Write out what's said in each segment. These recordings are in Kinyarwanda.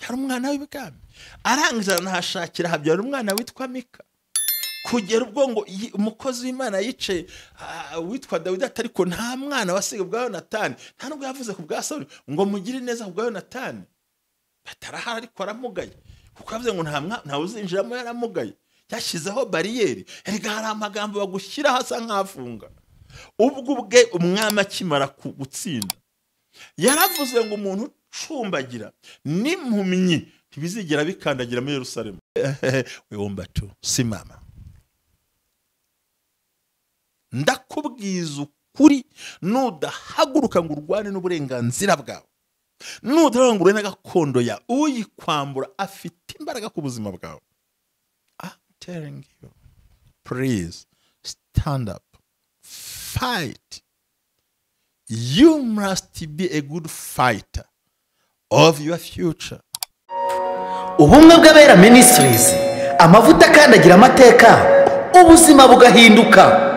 Yari umwana w'ibwami, arangije aranahashakira habyara umwana witwa Mika. Kugera ubwo ngo umukozi w'Imana yicaye witwa Dawidi ati ariko nta mwana wasiga bwa Yonatani, nta nubwo yavuze ku bwa Sawuli ngo mugire neza ku bwa Yonatani. Batarahara ariko aramugaye, kuko yavuze ngo nta uzinjiramo, yaramugaye, yashyizeho bariyeri. Erega hari amagambo bagushyiraho asa nk'afunga. Ubwo ubwe umwami akimara gutsinda yaravuze ngo umuntu ucumbagira n'impumyi ntibizigera bikandagira muri Yerusalemu. Womba tu simama, ndakubwiza ukuri, nudahaguruka ngo urwane n'uburenganzira bwawe, nudahaguruka ngo urwane na gakondo ya uyikwambura afite imbaraga ku buzima bwawe. I'm telling you, please stand up, fight. You must be a good fighter of your future. Ubumwe bw'Abera Ministries, amavuta akandagira amateka, ubuzima bugahinduka.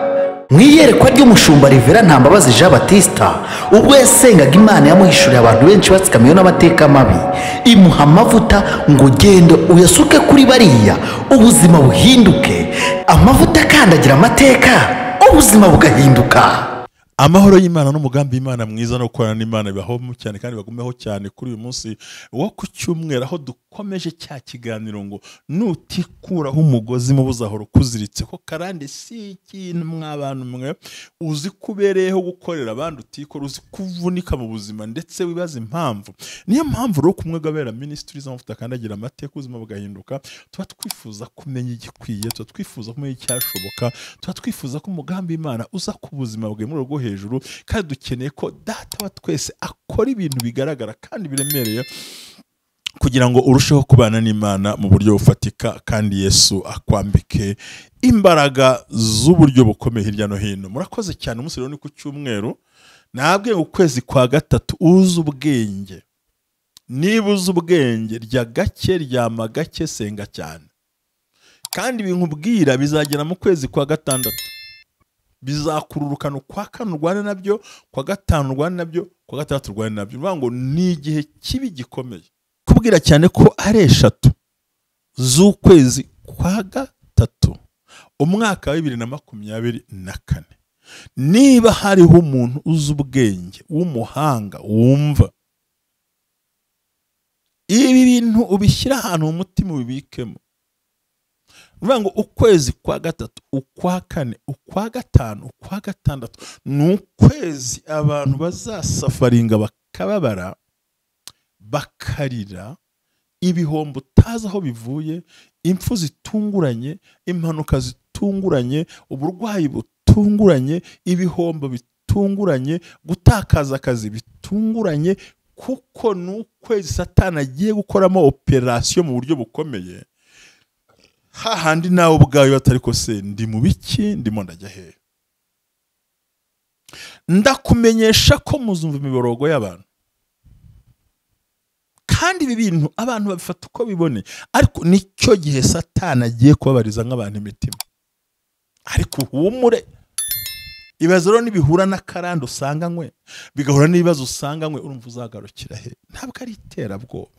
Mu iyerekwa ry'umushumba Rivera Ntambabazi Jean Batista, ubwo yasengaga Imana yamuhishuriye abantu benshi batsikamiwe n'amateka mabi, imuha amavuta ngo genda uyasuke kuri bariya, ubuzima buhinduke. Amavuta akandagira amateka, ubuzima bugahinduka. Amahoro y'Imana n'umugambi w'Imana mwiza no gukorana n'Imana bibaho cyane kandi bagumeho cyane kuri uyu munsi wo ku cyumweru, aho dukomeje cya kiganiro ngo nutikuraho umugozi mubi uzahora ukuziritse. Ko karande si ikintu mw'abantu mwe, uzi ko ubereyeho gukorera abandi utikora, uzi kuvunika mu buzima ndetse wibaza impamvu. Niyo mpamvu rero kumwe Abera Ministries, amavuta akandagira amateka, ubuzima bugahinduka, tuba twifuza kumenya igikwiye, tuba twifuza kumenya icyashoboka, tuba twifuza ko umugambi w'Imana uza ku buzima bwawe muri rwo hejuru, kandi dukeneye ko data wa twese akora ibintu bigaragara kandi biremereye kugira ngo urusheho kubana n'Imana mu buryo bufatika, kandi Yesu akwambike imbaraga z'uburyo bukomeye hirya no hino. Murakoze cyane. Umunsi rero ni ku cyumweru, nabwiye ngo ukwezi kwa gatatu uzi ubwenge. Niba uzi ubwenge, rya gake, ryama gake, senga cyane. Kandi ibinkubwira bizagera mu kwezi kwa gatandatu, bizakururukana ukwa kane urwane nabyo, kwa gatanu urwane nabyo, kwa gatandatu urwane nabyo. Uvuga ngo ni igihe kibi gikomeye. Kubwira cyane ko ari 3 z'ukwezi kwa gatatu umwaka wa 2024. Niba hariho umuntu uzi ubwenge w'umuhanga wumva ibi bintu, ubishyira ahantu mu mutima ubibikemo. Uvuga ngo ukwezi kwa gatatu, ukwa kane, ukwa gatanu, ukwa gatandatu ni ukwezi abantu bazasafaringa bakababara, bakarira ibihombo utazi aho bivuye, impfu zitunguranye, impanuka zitunguranye, uburwayi butunguranye, ibihombo bitunguranye, gutakaza akazi bitunguranye, kuko ni ukwezi Satani agiye gukoramo operasiyo mu buryo bukomeye. Hahandi nawe ubwawe batari ko se ndi mu biki, ndimo ndajya hehe? Ndakumenyesha ko muzumva imiborogo y'abantu, kandi ibi bintu abantu babifata uko bibone, ariko nicyo gihe Satani agiye kubabariza nk'abantu imitima. Ariko uhumure, ibibazo rero nibihura n'akarande usanganywe, bigahura n'ibibazo usanganywe, urumva uzagarukira he? Ntabwo ari iterabwoba.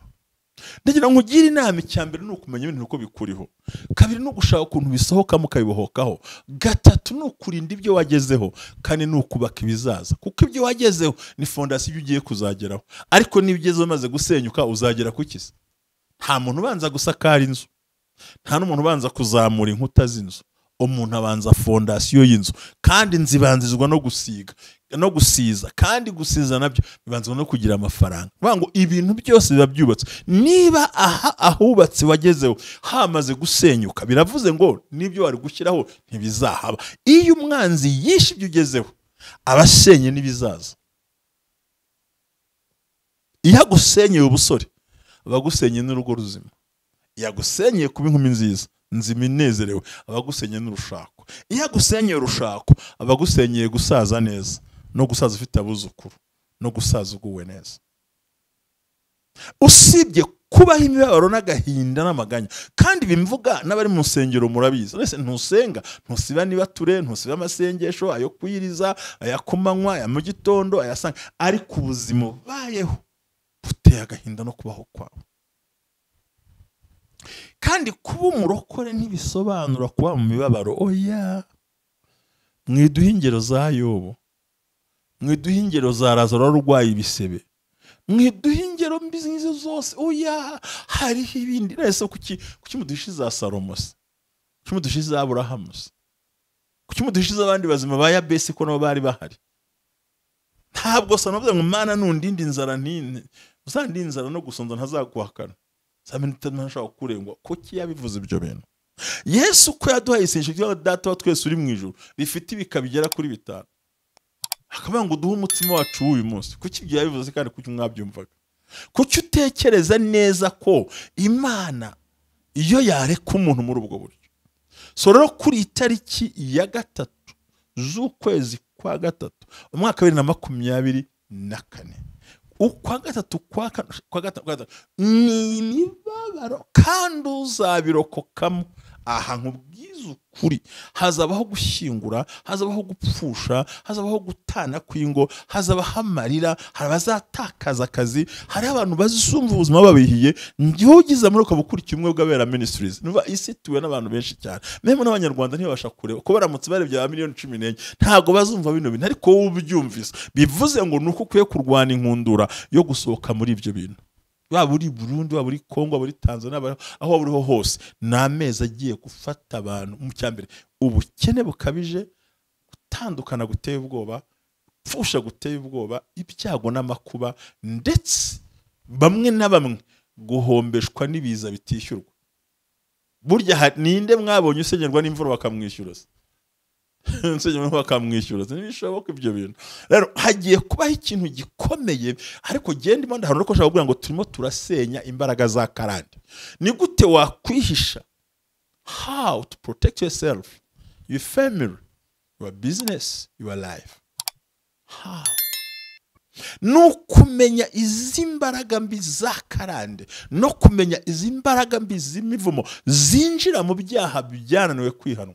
Ndagira ngo ugire inama. Icya mbere ni ukumenya ibintu uko bikuriho, kabiri ni ugushaka ukuntu bisohokamo ukabibohokaho, gatatu ni ukurinda ibyo wagezeho, kane ni ukubaka ibizaza, kuko ibyo wagezeho ni fondasiyo ibyo ugiye kuzageraho. Ariko niba ugezeho umaze gusenyuka uzagera ku kisi? Nta muntu ubanza gusakara inzu, nta n'umuntu ubanza kuzamura inkuta z'inzu, umuntu abanza fondasiyo y'inzu, kandi inzu ibanzizwa no gusiga no gusiza, kandi gusiza nabyo bibanzwa no kugira amafaranga. Bivuga ngo ibintu byose biba byubatse. Niba aha ahubatse wagezeho hamaze gusenyuka, biravuze ngo n'ibyo wari gushyiraho ntibizahaba. Iyo umwanzi yishe ibyo ugezeho, aba asenye n'ibizaza. Iyo agusenyeye ubusore, aba agusenye n'urugo ruzima. Iyo agusenyeye kuba inkumi nziza nzima inezerewe, aba agusenyeye n'urushako. Iyo agusenyeye urushako, aba agusenyeye gusaza neza, no gusaza ufite abuzukuru, no gusaza uguwe neza. Usibye kubaho imibabaro n'agahinda n'amaganya, kandi bimvuga n'abari mu nsengero murabizi. Wese ntusenga, ntusiba nibature, ntusiba amasengesho ayo kwiriza, aya kumanywa, aya mu gitondo, aya sanga, ariko ubuzima ubayeho buteye agahinda no kubaho kwawe. Kandi kuba umurokore ntibisobanura kuba mu mibabaro. Oya, mwiduha ingero za Yobu, mwiduha ingero za Lazaro warurwaye ibisebe, mwiduha ingero mbi nk'izo zose. Oya, hariho ibindi. Nese kuki muduhisha za Salomo se? Kuki muduhisha za Aburahamu se? Kuki muduhisha abandi bazima ba Yabesi ko nabo bari bahari? Ntabwo Salomo avuze ngo Mana nundinde inzara ntine, uzandinde inzara no gusonza ntazaguhakana, ntashobora kurengwa. Kuki yabivuze ibyo bintu? Yesu ko yaduhaye isengesho rya Data wa twese uri mu ijuru rifite ibika bigera kuri 5, akavuga ngo duhe umutsima wacu w'uyu munsi. Kuki ibyo yabivuze kandi kuki mwabyumvaga? Kuki utekereza neza ko Imana iyo yareka umuntu muri ubwo buryo? So rero kuri itariki ya 3 z'ukwezi kwa 3 umwaka 2024, ukwa 3 kwa 3 ni imibabaro kandi uzabirokokamo. Aha nkubwiza ukuri, hazabaho gushyingura, hazabaho gupfusha, hazabaho gutana kw'ingo, hazabaho amarira, hari abazatakaza akazi, hari abantu bazumva ubuzima babihiye. Njyewe ugize muri uko bukurikiye Ubumwe bw'Abera Ministries, nuva isi ituwe n'abantu benshi cyane, meme n'Abanyarwanda ntibabasha kureba ko baramutse barebye ba miliyoni 14 ntabwo bazumva bino bintu, ariko wowe ubyumvise bivuze ngo nuko ukwiye kurwana inkundura yo gusohoka muri ibyo bintu. Waba uri Burundi, waba uri Kongo, waba uri Tanzania, aho waba uriho hose, ni amezi agiye gufata abantu. Mu cyambere, ubukene bukabije, gutandukana guteye ubwoba, gupfusha guteye ubwoba, ibyago n'amakuba, ndetse bamwe na bamwe guhombeshwa n'ibiza bitishyurwa. Burya ninde mwabonye usenyerwa n'imvura bakamwishyura se? Usenyerwa bakamwishyura se? Ntibishoboka ibyo bintu. Rero hagiye kubaho ikintu gikomeye, ariko genda imana hano ko nshaka kuvuga ngo turimo turasenya imbaraga za karande. Ni gute wakwihisha? How to protect yourself, your family, your business, your life. How? No kumenya izi mbaraga mbi za karande, no kumenya izi mbaraga mbi z'imivumo zinjira mu byaha byananiwe kwihanwa,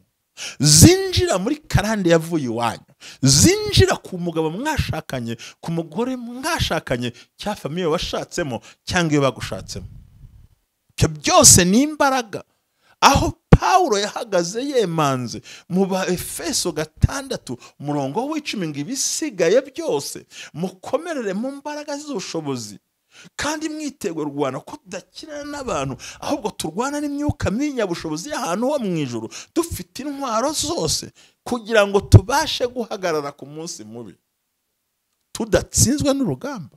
zinjira muri karande yavuye iwanyu, zinjira ku mugabo mwashakanye, ku mugore mwashakanye, cya famiye washatsemo cyangwa iyo bagushatsemo. Ibyo byose ni imbaraga. Aho Paulo yahagaze yemanze mu ba Efeso 6 umurongo w'10 ngo ibisigaye byose mukomerere mu mbaraga z'ubushobozi, kandi mwitegure kurwana ko tudakina n'abantu, ahubwo turwana n'imyuka minyabushobozi y'ahantu ho mu ijuru, dufite intwaro zose kugira ngo tubashe guhagarara ku munsi mubi tudatsinzwe n'urugamba.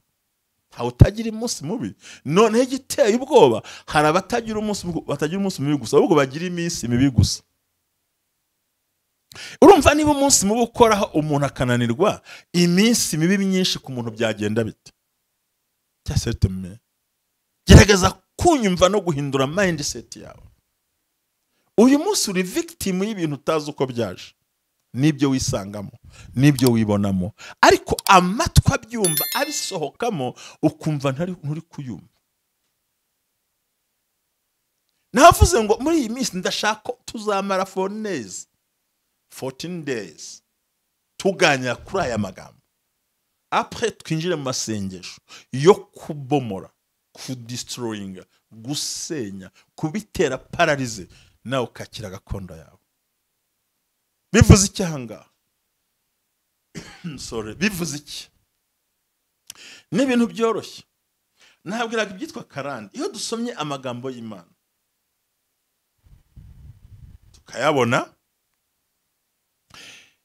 Ntawe utagira umunsi mubi. Noneho igiteye ubwoba, hari abatagira umunsi, batagira umunsi mubi gusa, ahubwo bagira iminsi mibi gusa. Urumva niba umunsi mubi ukoraho umuntu akananirwa, iminsi mibi myinshi ku muntu byagenda bite? Gerageza kunyumva no guhindura mindset yawe. Uyu munsi uri victim y'ibintu utazi uko byaje, nibyo wisangamo, nibyo wibonamo, ariko amatwi abyumva abisohokamo ukumva nturi kuyumva. Navuze ngo muri iyi minsi ndashaka tuzamara 14 days tuganira kuri aya magambo, après twinjire mu masengesho yo kubomora, kudestroyinga, gusenya, kubitera pararize, nawe ukakira gakondo yawe. Bivuze iki ahangaha? Sorry, bivuze iki? Ni ibintu byoroshye. Nabwiraga ibyitwa karande. Iyo dusomye amagambo y'Imana tukayabona,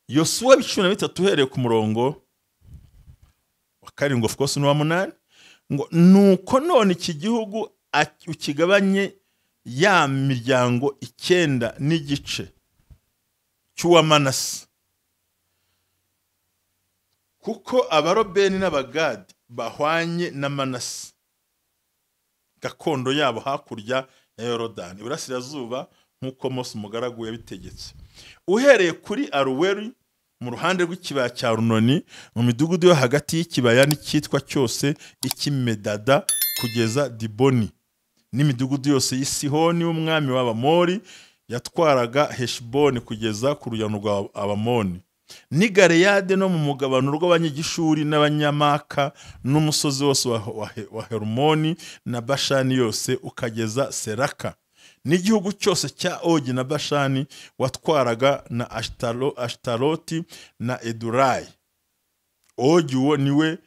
Yosuwa 13 uhereye ku murongo wa 7 of course n'uwa 8, ngo nuko none iki gihugu ukigabanye ya miryango 9 n'igice cy'uwa Manase, kuko Abarobeni n'Abagadi bahwanye na Manase, gakondo yabo hakurya ya Yorodani iburasirazuba, nk'uko Mose umugaragu yabitegetse. Uhereye kuri Aruweri mu ruhande rw'ikibaya cya Runoni, mu midugudu yo hagati y'ikibaya n'icyitwa cyose ik'Imedada kugeza Diboni, n'imidugudu yose y'Isihoni w'umwami w'Abamori yatwaraga Heshiboni kugeza ku rugano rwa Abamoni, n'i Galeyade no mu mugabano rw'Abanyagishuri n'Abanyamaka, n'umusozi wose wa Herumoni na Bashani yose ukageza Seraka, N'igihugu cyose cya Ogi na Bashani watwaraga na Ashitaroti na Edurayi. Ogi uwo niwe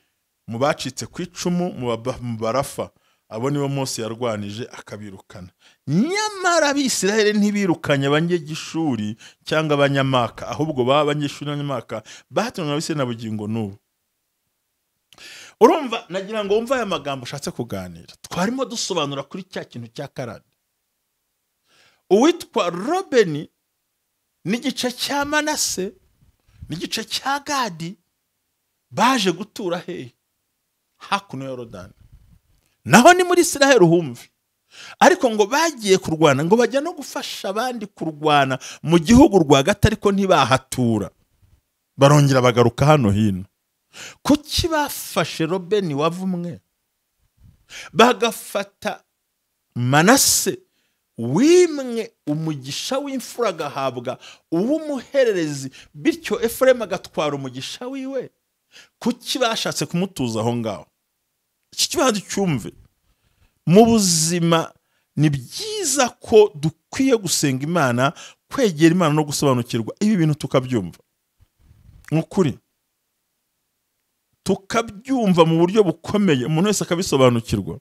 mu bacitse ku icumu mu Barafa, abo nibo Mose yarwanije akabirukana. Nyamara Abisirayeli ntibirukanye abanyegishuri cyangwa abanyamaka, ahubwo baba abanyeshuri n'abanyamaka batumwe n'Abisirayeli na bugingo n'ubu. Urumva, nagira ngo wumve aya magambo ushatse kuganira. Twarimo dusobanura kuri cya kintu cya karande. Uwitwa Robeni n'igice cya Manase n'igice cya Gadi baje gutura hehe? Hakuno ya Yorodani. Naho ni muri Isiraheli uhumve. Ariko ngo bagiye kurwana, ngo bajya no gufasha abandi kurwana mu gihugu rwagati, ariko ntibahatura, barongera bagaruka hano hino. Kuki bafashe Robeni wavumwe, bagafata Manase wimwe umugisha w'imfura agahabwa uw'umuhererezi, bityo Efuremu agatwara umugisha wiwe? Kuki bashatse kumutuza aho ngaho? Iki kibazo cyumve. Mu buzima ni byiza ko dukwiye gusenga Imana, kwegera Imana no gusobanukirwa ibi bintu tukabyumva. Nk'ukuri tukabyumva mu buryo bukomeye, umuntu wese akabisobanukirwa.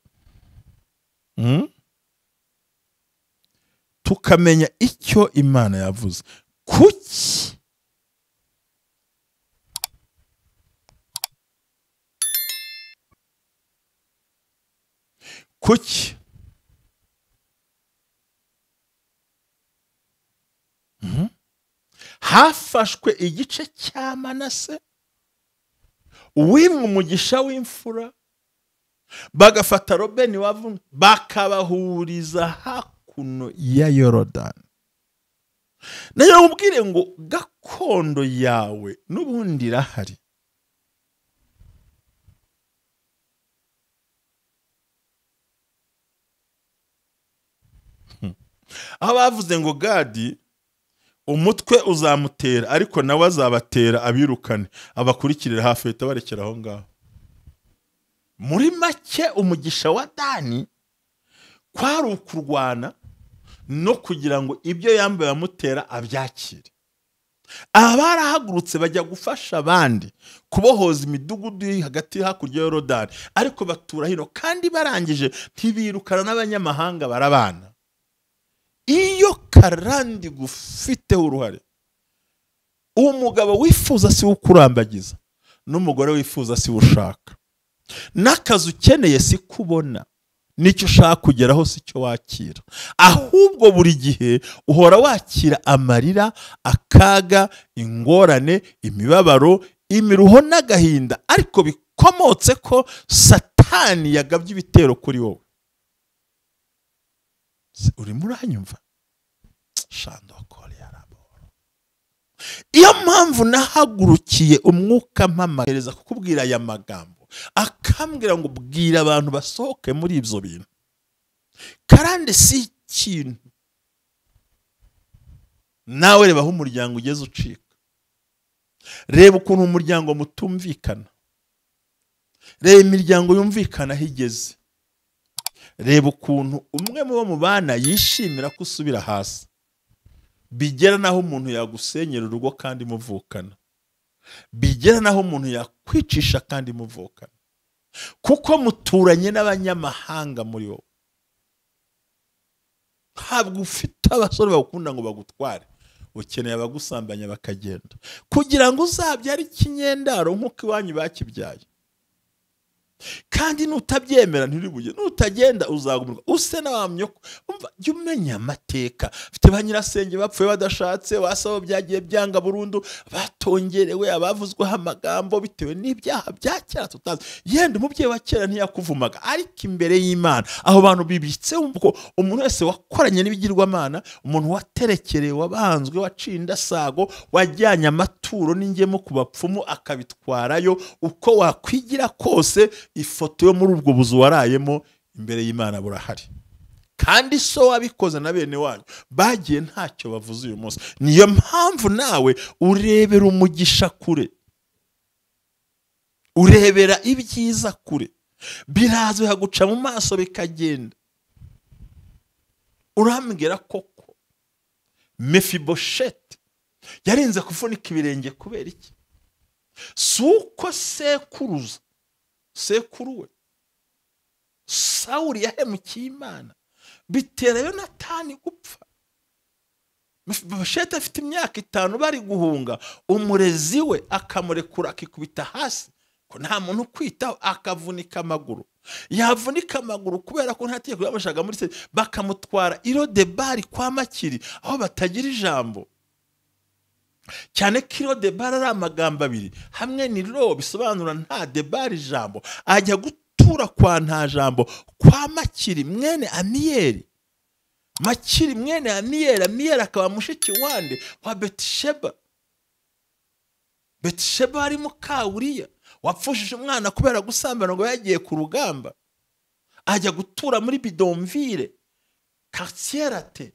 Tukamenya icyo Imana yavuze. Kuki kuki hafashwe igice cya Manase wimwe umugisha w'imfura, bagafata Robeni wavumwe bakabahuriza hakuno ya Yorodani? Nayo ubwire ngo gakondo yawe n'ubundi irahari. Aho bavuze ngo Gadi umutwe uzamutera, ariko nawe azabatera abirukane, abakurikirira hafi bahita barekera aho ngaho. Muri make umugisha wa Dani kwari ukurwana no kugira ngo ibyo yambaye amutera abyakire. Aba barahagurutse bajya gufasha abandi kubohoza imidugudu iri hagati hakurya ya Yorodani, ariko batura hino, kandi barangije ntibirukana n'abanyamahanga barabana. Iyo karandi gufiteho uruhare, umugabo wifuza si ukurambagiza, n'umugore wifuza si ushaka, n'akazi ukeneye si kubona, nicyo ushaka kugeraho si cyo wakira, ahubwo buri gihe uhora wakira amarira, akaga, ingorane, imibabaro, imiruho n'agahinda, ariko bikomotse ko Satani yagabye ibitero kuri wowe. Urimo uranyumva? Iyo mpamvu nahagurukiye umwuka mpamahereza kukubwira aya magambo, akambwira ngo bwira abantu basohoke muri ibyo bintu. Karande si ikintu. Nawe reba aho umuryango ugeze ucika. Reba ukuntu umuryango mutumvikana. Reba imiryango yumvikana aho igeze. Reba ukuntu umwe mu bo mubana yishimira ko usubira hasi. Bigera naho umuntu yagusenyera urugo kandi muvukana. Bigera naho umuntu yakwicisha kandi muvukana. Kuko muturanye n'abanyamahanga muri wowe. Ntabwo ufite abasore bagukunda ngo bagutware. Ukeneye abagusambanya bakagenda. Kugira ngo uzabyare ikinyendaro nk'uko iwanyu bakibyaye. Kandi nutabyemera nturibuye, nutagenda uzagumirwa use n'abamyoko. Umva, jya umenya amateka. Mfite ba nyirasenge bapfuye badashatse, wasaba byagiye byanga burundu, batongerewe, abavuzweho amagambo bitewe n'ibyaha bya kera tutazi. Yenda umubyeyi wa kera ntiyakuvumaga, ariko imbere y'Imana aho bantu bibitse ko umuntu wese wakoranye n'ibigirwamana, umuntu waterekereye, wabanzwe, waciye indasago, wajyanye amaturo n'ingemu ku bapfumu akabitwarayo, uko wakwigira kose ifoto yo muri ubwo buzu warayemo imbere y'Imana burahari. Kandi so wabikoze na bene wanyu bagiye ntacyo bavuze uyu munsi. Niyo mpamvu nawe urebera umugisha kure, urebera ibyiza kure, biraza bikaguca mu maso bikagenda. Urambwira koko Mefibosheti yarinze kuvunika ibirenge kubera iki? Si uko sekuruza sekuru we Sawuli yahemukiye Imana bitera Yonatani gupfa. Mefibosheti afite imyaka 5 bari guhunga, umurezi we akamurekura akikubita hasi ko nta muntu kwitaho, akavunika amaguru. Yavunika amaguru kubera ko nta tegeko yabashaga muri se, bakamutwara i Lodebari kwa Makiri aho batagira ijambo. Cyane ko i Lodebari ari amagambo abiri, hamwe ni lo bisobanura nta debari ijambo, ajya gutura kwa nta jambo kwa Makiri mwene Amiyeli. Makiri mwene Amiyeli, Amiyeli akaba mushiki wande wa Betisheba. Betisheba ari muka Uriya wapfushije umwana kubera gusambana ngo yagiye ku rugamba, ajya gutura muri Bidonville quartier ate,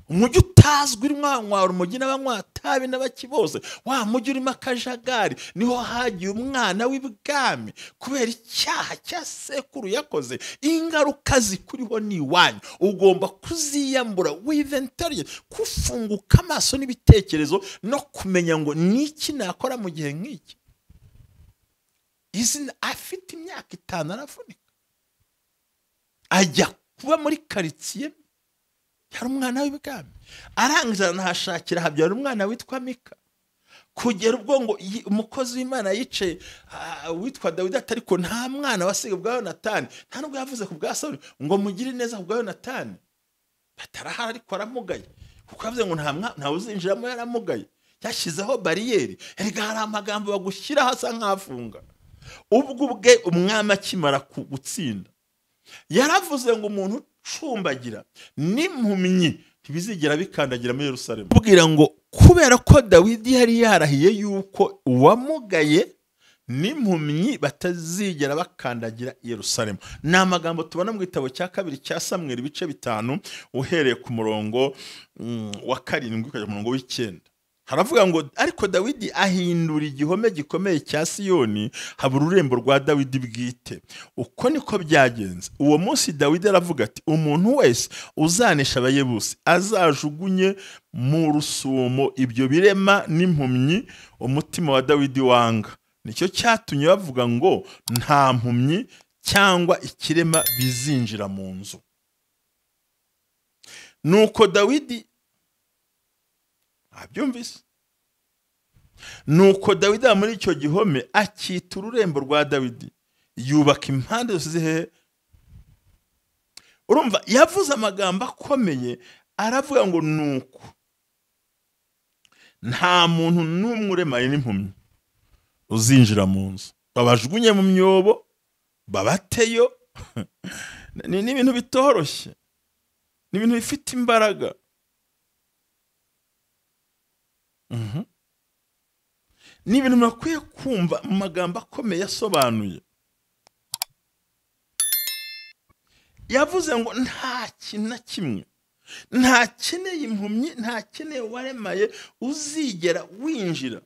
umujyi utazwi urimo abanywa urumogi n'abanywa tabi n'abaki bose, wa mujyi urimo akajagari, niho hagiye umwana w'ibwami kubera icyaha cya sekuru yakoze. Ingaruka zikuriho ni iwanyu, ugomba kuziyambura with intelligence, kufunguka amaso n'ibitekerezo no kumenya ngo niki nakora mu gihe nk'iki. Izina afite imyaka 5 aravunika, ajya kuba muri quartier yari umwana w'ibwami, arangiza anahashakira habyara umwana witwa Mika. Kugera ubwo ngo umukozi w'Imana yicaye witwa Dawidi ariko nta mwana wasiga bwa Yonatani, nta nubwo yavuze ku bwa Sawuli ngo mugire neza ku bwa Yonatani, batarahara ariko aramugaye, kuko yavuze ngo nta uzinjiramo, yaramugaye, yashyizeho bariyeri. Erega hari amagambo bagushyiraho asa nk'afunga. Ubwo ubwe umwami akimara gutsinda yaravuze ngo umuntu ucumbagira n'impumyi ntibizigera bikandagira muri Yerusalemu. Kubwira ngo kubera ko Dawidi yari yarahiye yuko uwamugaye n'impumyi batazigera bakandagira Yerusalemu. Ni amagambo tubona mu gitabo cya 2 cya Samweli ibice 5 uhereye ku murongo wa 7 ukajya ku murongo w'9. Haravuga ngo ariko Dawidi ahindura igihome gikomeye cya Siyoni haba ururembo rwa Dawidi bwite. Uko niko byagenze. Uwo munsi Dawidi aravuga ati umuntu wese uzanesha abayebusi azajugunye mu rusumo ibyo birema n'impumyi umutima wa Dawidi wanga. Nicyo cyatumye bavuga ngo nta mpumyi cyangwa ikirema bizinjira mu nzu. Nuko Dawidi abyumvise. Nuko Dawidi muri icyo gihome akita ururembo rwa Dawidi, yubaka impande zose zihehe. Urumva yavuze amagambo akomeye, aravuga ngo nuko nta muntu n'umwe uremaye n'impumyi uzinjira mu nzu, babajugunye mu myobo, babateyo. Ni ibintu bitoroshye, ni ibintu bifite imbaraga. Ni ibintu nakwiye kumva mu magambo akomeye yasobanuye. Yavuze ngo nta kintu na kimwe, ntakeneye impumyi, ntakeneye waremaye uzigera winjira.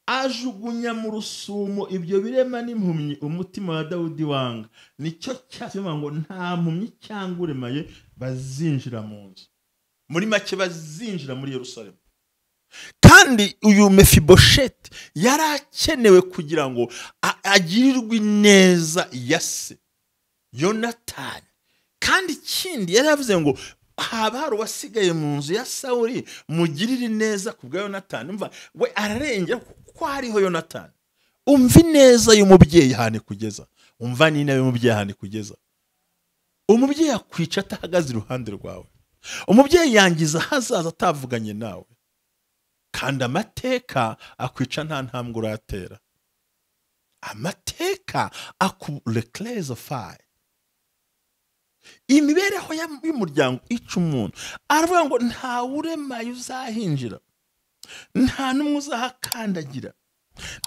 Ajugunya mu rusumo ibyo birema n'impumyi umutima wa Dawidi wanga. Nicyo cyatuma ngo nta mpumyi cyangwa uremaye bazinjira mu nzu. Muri make bazinjira muri Yerusalemu. Kandi uyu Mefibosheti yari akenewe kugira ngo agirirwe neza ya se Yonatani. Kandi ikindi yari yavuze ngo haba hari uwasigaye mu nzu ya Sawuli mugirire neza ku bwa Yonatani. Umva we ararengera kuko hariho Yonatani. Umva ineza y'umubyeyi hane kugeza, umva n'inabi y'umubyeyi hane kugeza. Umubyeyi akwica atahagaze iruhande rwawe. Umubyeyi yangiza hazaza atavuganye nawe. Kandi amateka akwica nta ntambwe uratera. Amateka akureclazify. Imibereho y'umuryango ica umuntu. Aravuga ngo nta uremaye uzahinjira, nta n'umwe uzahakandagira,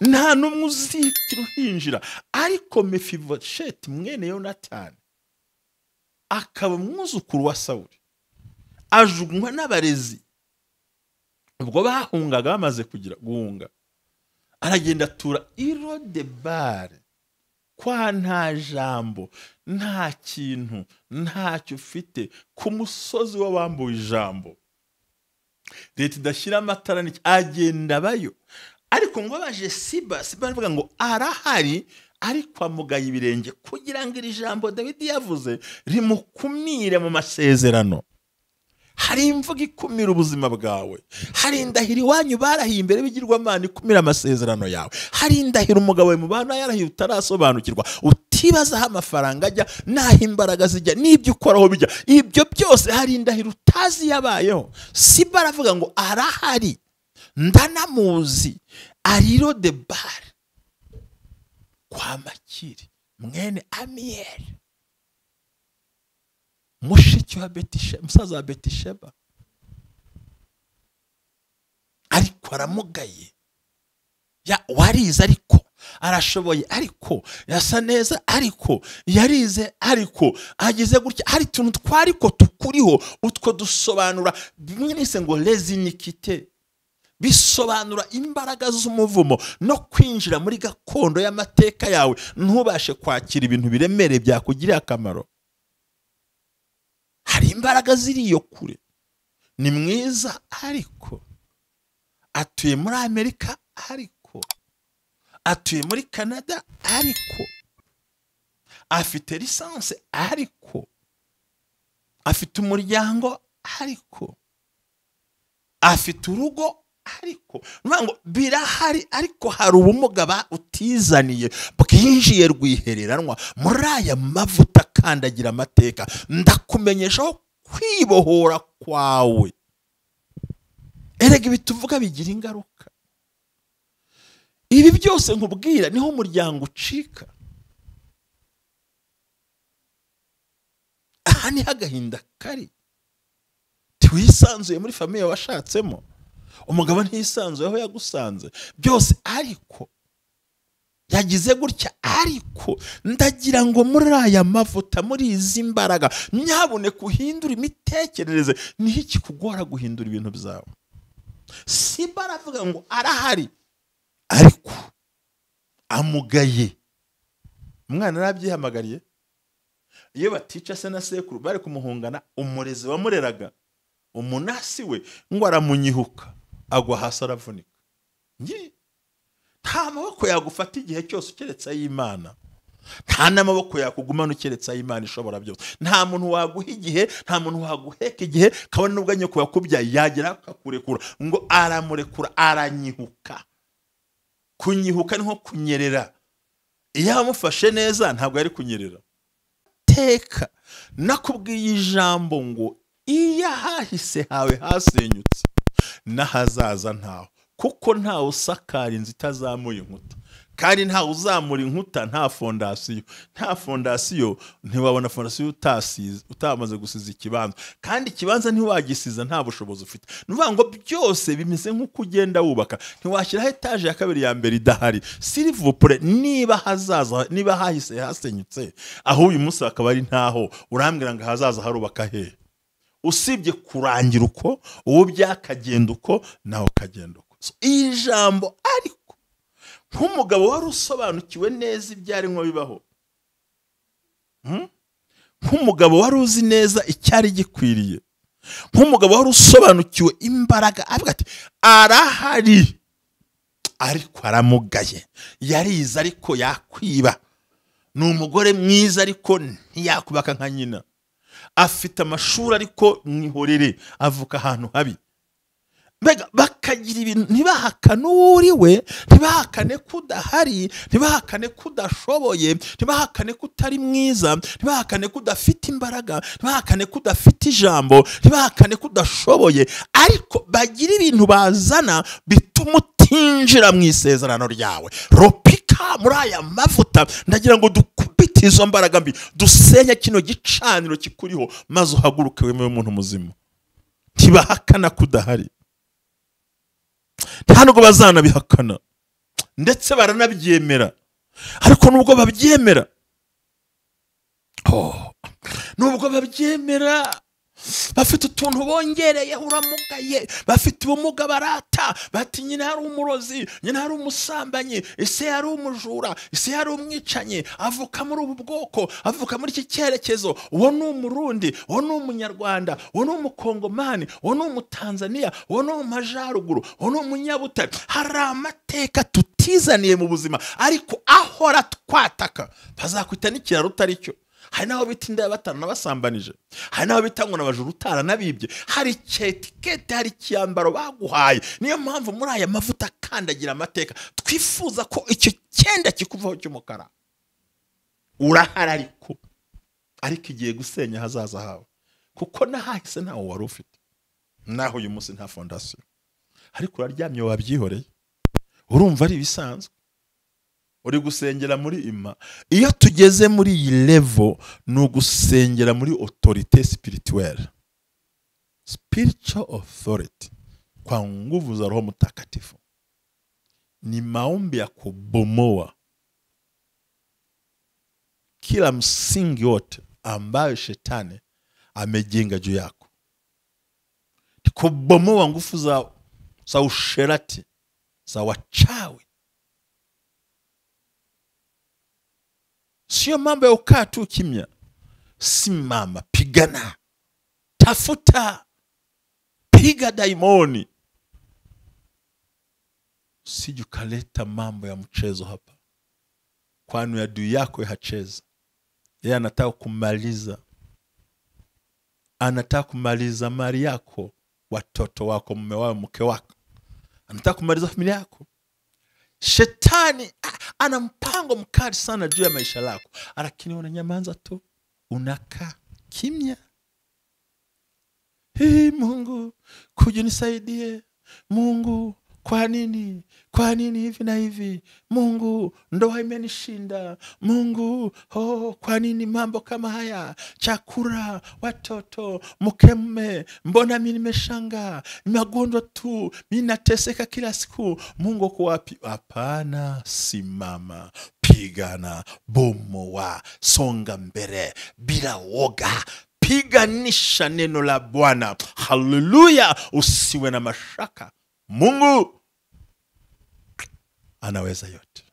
nta n'umwe uzikira uhinjira. Ariko Mefibosheti mwene Yonatani akaba umwuzukuru wa Sawuli, ajugunywa n'abarezi ubwo bahungaga bamaze kugira guhunga, Aragenda atura i Lodebari, kwa nta jambo, nta kintu, ntacyo ufite, ku musozi w'abambuwe ijambo. Leta idashyira amatara n'iki, agenda abayo. Ariko ngo baje Siba, Siba aravuga ngo arahari, ariko amugaye ibirenge kugira ngo iri jambo Dawidi yavuze rimukumire mu masezerano. Hari imvugo ikumira ubuzima bwawe, hari indahiro iwanyu barahiye imbere y'ibigirwamana ikumira amasezerano yawe, hari indahiro umugabo wawe mubana yarahiye utarasobanukirwa, utibaza aho amafaranga ajya n'aho imbaraga zijya n'ibyo ukoraho bijya, ibyo byose hari indahiro utazi yabayeho. Siba aravuga ngo arahari, ndanamuzi, ari i Lodebari kwa Makiri mwene Amiyeli, mushiki wa Betisheba, musaza wa Betisheba. Ariko aramugaye, warize ariko arashoboye, ariko yasa neza, ariko yarize, ariko ageze gutya, hari utuntu twariko tukuriho, utwo dusobanura bimwe nise ngo lezinikite, bisobanura imbaraga z'umuvumo no kwinjira muri gakondo y'amateka yawe, ntubashe kwakira ibintu biremereye byakugirira akamaro. Hari imbaraga ziri iyo kure. Ni mwiza ariko atuye muri Amerika, ariko atuye muri Canada, ariko afite lisansi, ariko afite umuryango, ariko afite urugo, ariko ngo birahari, ariko hari ubumuga utizaniye bwinjiye rwihereranwa muri aya mavuta akandagira amateka. Ndakumenyesha aho kwibohora kwawe. Erega ibi tuvuga bigira ingaruka. Ibi byose nkubwira niho umuryango ucika. Aha niho agahinda kari. Ntiwisanzuye muri famiye washatsemo, umugabo ntiyisanzuye aho yagusanze, byose ariko yagize gutya. Ariko ndagira ngo muri aya mavuta, muri izi mbaraga, nyabuneka uhindura imitekerereze. Niho ikikugora guhindura ibintu byawe. Siba aravuga ngo arahari, ariko amugaye. Umwana arabyihamagariye. Iyo batica se na sekuru bari kumuhungana, umurezi wamureraga umunasi we ngo aramunyihuka, agwa hasi aravunika. Nta maboko yagufata igihe cyose ukeretse ay'Imana, nta n'amaboko yakugumana ukeretse ay'Imana ishobora byose. Nta muntu waguha igihe, nta muntu waguheka igihe, kabone n'ubwo nyoko yakubyaye yagera akakurekura. Ngo aramurekura, aranyihuka. Kunyihuka ni nko kunyerera. Iyo amufashe neza ntabwo yari kunyerera. Teka nakubwiye ijambo ngo iyo hahise hawe hasenyutse n'ahazaza ntaho, kuko ntawe usakara inzu itazamuye inkuta, kandi ntawe uzamura inkuta nta fondasiyo. Nta fondasiyo ntiwabona fondasiyo utasize, utamaze gusiza ikibanza, kandi ikibanza ntiwagisiza nta bushobozi ufite. Ni ukuvuga ngo byose bimeze nk'uko ugenda wubaka, ntiwashyiraho etaje ya kabiri ya mbere idahari. Silivupure, niba hazaza, niba hahise hasenyutse, aho uyu munsi hakaba ari ntaho, urambwira ngo ahazaza harubaka hehe? Usibye kurangira uko uwo byakagenda uko nawe ukagenda uko. Iri jambo ariko nk'umugabo wari usobanukiwe neza ibyarimo bibaho, nk'umugabo wari uzi neza icyari gikwiriye, nk'umugabo wari usobanukiwe imbaraga, avuga ati arahari ariko aramugaye, yarize ariko yakwiba, ni umugore mwiza ariko ntiyakubaka nka nyina, afite amashuri ariko mwihorere, avuka ahantu habi. Bakagira ibintu, ntibahakane uwo uri we, ntibahakane ko udahari, ntibahakane ko udashoboye, ntibahakane ko utari mwiza, ntibahakane ko udafite imbaraga, ntibahakane ko udafite ijambo, ntibahakane ko udashoboye, ariko bagira ibintu bazana bituma utinjira mu isezerano ryawe. Ropika muri aya mavuta, ndagira ngo dukubite izo mbaraga mbi, dusenye kino gicaniro kikuriho, maze uhaguruke wemewe umuntu muzima. Ntibahakana ko udahari, nta nubwo bazanabihakana, ndetse baranabyemera. Ariko nubwo babyemera, nubwo babyemera, Bafite utuntu bongereye, uramugaye, bafite ubumuga barata, bati nyina hari umurozi, nyina hari umusambanyi, ise yari umujura, ise yari umwicanyi, avuka muri ubu bwoko, avuka muri iki cyerekezo, uwo ni umurundi, uwo ni umunyarwanda, uwo ni umukongomani, uwo ni umutanzania, uwo ni umumajaruguru, uwo ni umunyabutare. Hari amateka tutizaniye mu buzima, ariko ahora twataka. Bazakwita n'ikiraro utari cyo. Hari n'aho bita inda batanabasambanije, hari n'aho bita ngo n'abajura utaranabibye, hari etikete, hari ikiyambaro baguhaye. Niyo mpamvu muri aya mavuta akandagira amateka twifuza ko icyo cyenda kikuvaho cy'umukara. Urahari ariko igiye gusenya hazaza hawe, kuko n'ahahise ntawo wari ufite, naho uyu munsi nta fondasiyo, ariko uraryamye wabyihoreye, urumva ari ibisanzwe, uri gusengera muri ima. Iyo tugeze muri iyi level ni ugusengera muri autorité spirituelle, spiritual authority, kwa nguvu za Roho Mtakatifu. Ni maombi ya kubomoa kila msingi wote ambayo shetani amejenga juu yako, kubomoa nguvu za usherati, za wachawi. Sio mambo ya ukaa tu kimya. Simama, pigana, tafuta, piga daimoni. Usije ukaleta mambo ya mchezo hapa, kwani adui yako hacheza. Yeye anataka kumaliza, anataka kumaliza mali yako, watoto wako, mume wako, mke wako, anataka kumaliza familia yako. Shetani ana mpango mkali sana juu ya maisha yako, lakini unanyamaza tu, unakaa kimya. Hii Mungu kuja nisaidie, Mungu kwa nini? Kwa nini hivi na hivi? Mungu ndoa imenishinda, Mungu oh, kwa nini mambo kama haya? Chakula, watoto, mke, mume, mbona mimi nimeshangaa, magonjwa tu, mimi nateseka kila siku, Mungu uko wapi? Hapana, simama, pigana, bomoa, songa mbele bila woga. Piganisha neno la Bwana. Haleluya! Usiwe na mashaka, Mungu anaweza yote.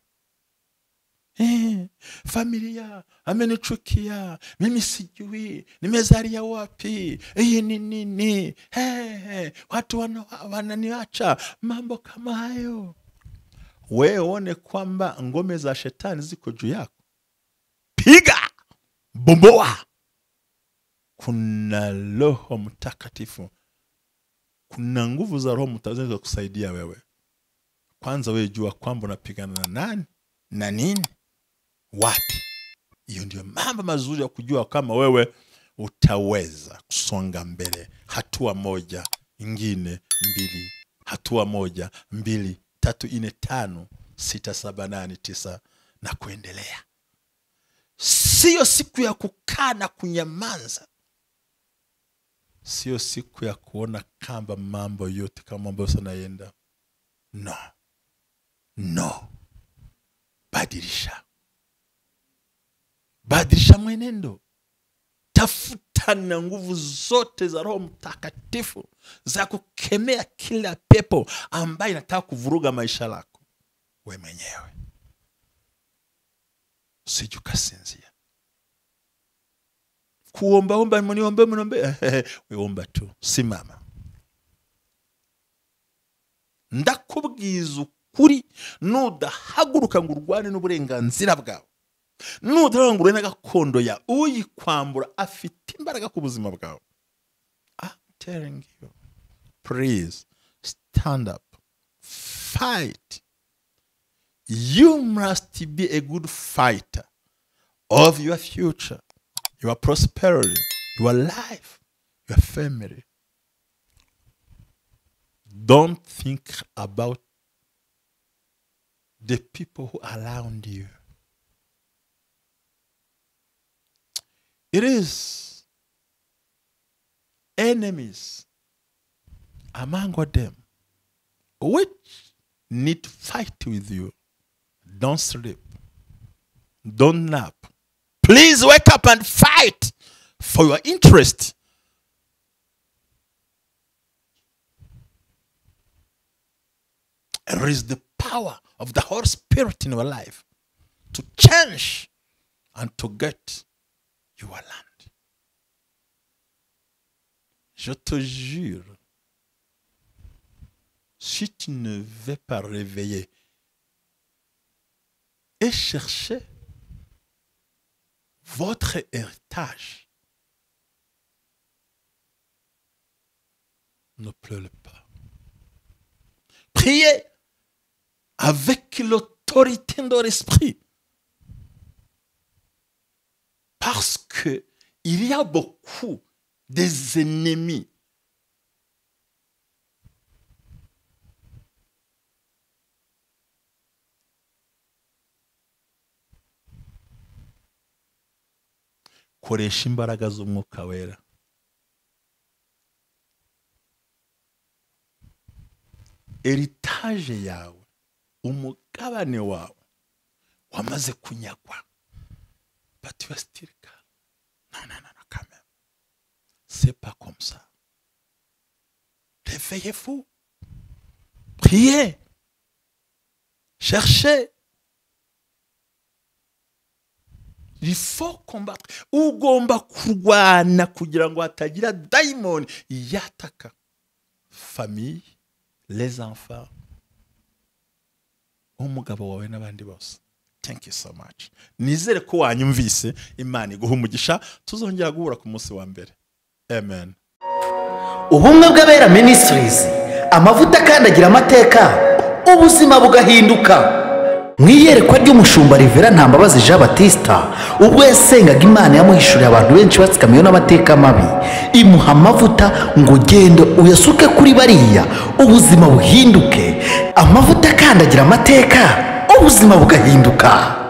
Familia amenichukia, mimi sijui nimezalia wapi, hii ni nini, watu wananiacha, mambo kama hayo. Wewe uone kwamba ngome za shetani ziko juu yako. Piga, bomoa. Kuna Roho Mtakatifu, kuna nguvu za Roho Mtakatifu za kusaidia wewe. Kwanza wewe jua kwamba unapigana na nani na nini, wapi. Hiyo ndio mambo mazuri ya kujua kama wewe utaweza kusonga mbele, hatua moja, ingine mbili, hatua moja, mbili, tatu, nne, tano, sita, saba, nane, tisa na kuendelea. Sio siku ya kukaa na kunyamaza. Sio siku ya kuona kamba mambo yote kama mambo yanaenda. No. No. Badilisha. Badilisha mwenendo. Tafuta na nguvu zote za Roho Mtakatifu za kukemea kila pepo ambaye inataka kuvuruga maisha yako wewe mwenyewe. Usije ukasinzia. Kuomba omba, mniombe mniombe, wewe omba tu, simama. Ndakubwiza ukuri, nudahaguruka ngo urwane n'uburenganzira bwawe, nudahaguruka na gakondo ya uyikwambura afite imbaraga ku buzima bwawe. I'm telling you, please stand up, fight. You must be a good fighter of your future, your prosperity, your life, your family. Don't think about the people who are around you. It is enemies among them which need to fight with you. Don't sleep. Don't nap. Please wake up and fight for your interest, There is the power of the Holy Spirit in your life to change and to get your land. Je te jure, si tu ne veux pas réveiller et chercher votre héritage, ne pleure pas. Priez avec l'autorité de l'esprit. Parce que il y a beaucoup des ennemis. Koresha imbaraga z'umwuka wera. Héritage yawe, umugabane wawe wamaze kunyagwa. But you are still calm. Non, non, non, non, quand même. C'est pas comme ça. Réveillez-vous. Priez. Cherchez. Il faut combattre. Ugomba kurwana kugira ngo hatagira daimoni yataka. Famille, les enfants, umugabo wawe n'abandi bose. Thank you so much. Nizere ko wanyumvise. Imana iguha umugisha. Tuzongera guhura ku munsi wa mbere. Amen. Ubumwe bw'Abera Ministries, amavuta akandagira amateka, ubuzima bugahinduka. Mu iyerekwa ry'umushumba Rivera Ntambabazi Jean Baptista, ubwo yasengaga Imana yamuhishuriye abantu benshi batsikamiwe n'amateka mabi, imuha amavuta ngo genda uyasuke kuri bariya, ubuzima buhinduke. Amavuta akandagira amateka, ubuzima bugahinduka.